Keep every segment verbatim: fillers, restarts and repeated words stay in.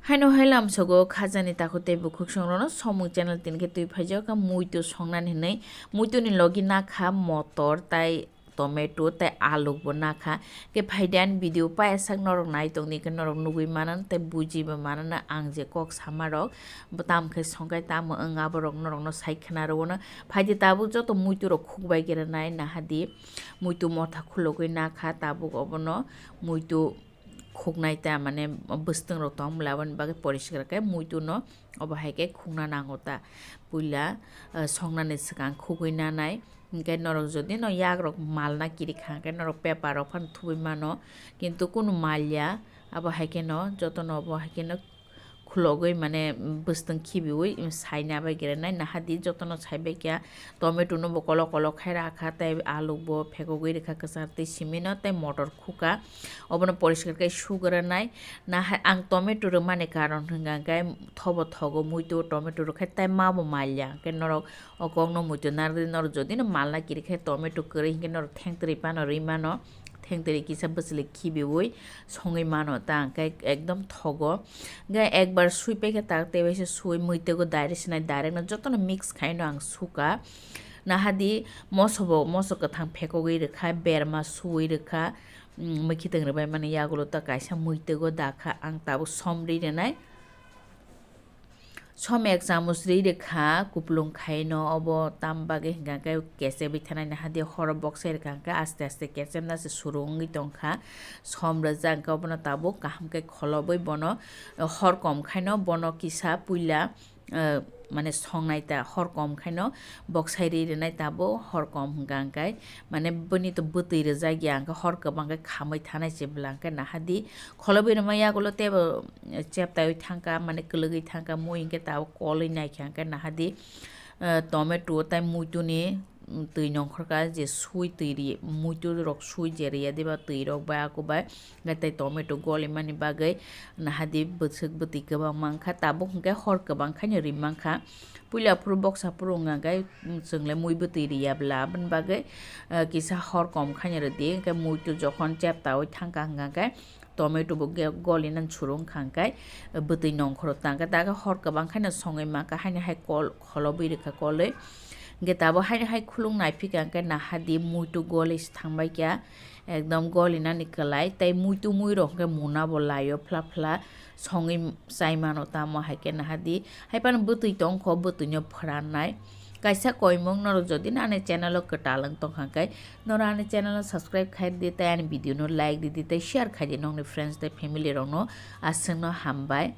Haino hai lamsogo khajani takhuk tei bukhuk songrokno Somung channel tini khe twi phaijak kha muitu songnani hinwi. Muituni logi nakha motor tai tomato tai aluk bo nakha. Khe phaidi ani video payasak norok nai tongdi khe norok nugui mano tei buji bo mano ang je kok sama rok bo tam khe songkai tamo wng aborok norokno sai khna rwno. Phaidi tabuk joto muitu rok khukbai khe rwnai nahadi muitu motha khulogwi nakha tabuk obono muitu khuknai ta mane bwswtwng rok tong bwla aboni bagwi poriskar khe muitu no obo hai khe khukna nango ta puila songnani swkang khugwi nanai hinkhe norok jodi no yak rok malna kiri kha hinkhe norok paper rok phano thubui mano kintu kunu malya abo hai khe no joto no obo hai khe no khulogwi mane bwswtwng khibiwi saina bai grenai nahadi joto no saibai kha tomato no bo kolok kolok khai rakha tei aluk bo phekogwi rwkha kwchar tei simi no tei motor khuka. Obono poriskar khe sugranai. Nahai ang tomato rwmani karon hwnkha khe thobo thogo muitu tomato rwkhe tei mabo malya. Hwnkhe norok o kokno muitu narwgwi norok jodi no malna kiri khe tomato kwrwi hwnkhe norok thengtwrwi phano rwi mano. Thengtwrwi kisa bwchwlwi khibiwi songwi mano ta hwnkhe ekdom thogo. Hwnkhe ekbar sui paikhe tak tei waisa sui muitego direct sinai direct no jotono mix khaino ang suka. Nahadi moso bo moso kwthang phekogwi rwkha berma suwi rwkha. Mwkhitwng rwbaimani yagulo ta kaisa muitego dakha ang tabuk som ri rwnai. Som ek chamuch ri rwkha kuplung khaino obo tam bagwi hwnkha khe kechebwi thanai nahadi horo boksai rwkha hwnkhe aste aste kechemna se suru wngwi tongkha. Som rwjak hwnkhe obono tabuk kaham khe kholobwi bono hor kom khaino bono kisa puila. Mane songnai ta hor kom khaino boksai ri rwnai tabuk hor kom hwnkha hwnkhe mane bini to bwtwi rwjak ya hwnkhe hor kwbang khe khamwi thanai se bwla hwnkhe nahadi kholobwi rwma yagulo teibo cheptaiwi thangkha mane kwlwgwi thangkha mui hwnkhe tabuk kolwi naikha hwnkhe nahadi tomato tei muituni twi nongkhorkha je sui twi ri muitu rok sui je riya diba twi rok bai ako bai. Hwnkhe tei tomato golimani bagwi nahadi bwswk bwtwi kwbang mankha tabuk hwnkhe hor kwbang khaino ri mankha. Puila phuru boksa phuru wngkha khe chwngle mui bwtwi riya bwla aboni bagwi kisa hor kom khaino rwdi hwnkhe muitu jokhon cheptawi thangkha hwnkha khe tomato bo golinani suru wngkha hwnkhe bwtwi nongkhoro tangkha ta khe hor kwbang khaino songwi mankha haino hai kol kholobwi rwkha kolwi. Hwnkhe tabuk haino hai khulung naiphikha hwnkhe nahadi muitu goli se thangbaikha. Ekdom golinani kwlai tei muitu muirok hwnkhe muna bo laio phla phla songwi chai mano tamo hai khe nahadi hai phano bwtwi tongkho bwtwino phrannai. Kaisa koimung norok jodi no ani channel o kwtal wng tongkha khe norok ani channel o subscribe khai di tei ani video no like di di tei share khai di nokni friends tei family rokno aswkno hambai.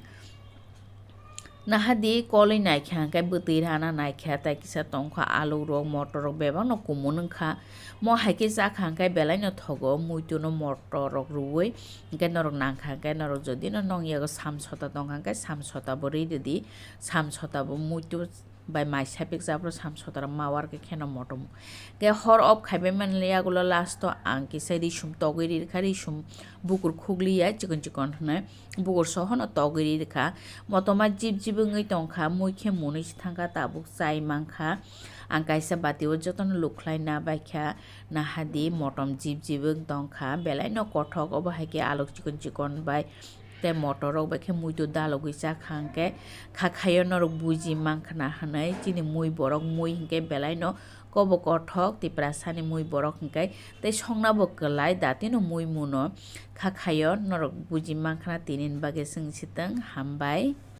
Nahadi kolwi naikha hwnkhe bwtwi rana naikha tei kisa tongkha aluk rok motor rok bebak no kumun wngkha. Mo hai khe chakha hwnkhe belai no thogo muitu no motor rok rwui hwnkhe norok nangkha hwnkhe norok jodi no nong yago sam sota tongkha hwnkhe sam sota bo rwi rwdi sam sota bo muitu bai mai sapik jabro sam sota rok ma war khe kheno motom. Hwnkhe hor off khaibai mani yagulo last o ang kisa risum togwi ri rwkha risum bukur khukliya chikon chikon hwnwi. Bukur sohono togwi ri rwkha. Motoma jib jib wngwi tongkha, mui khe munui se thangkha, tabuk chai mankha. Ang kaisa bati o jotono lukhlai na baikha, nahadi motom jib jib wng tongkha, belai no kothok, obo hai khe alok chikon chikon bai tei motor rok bai khe muitu dalogwi chakha, hwnkhe kha khaio norok buji mankha na hwnwi chini mui borok mui hwnkhe belai no kobo kothok Tiprasani mui borok hwnkhe tei songna bo kwlai datino mui muno. Kha khaio norok buji mankha na tini ni bagwi chwng sitwng hambai.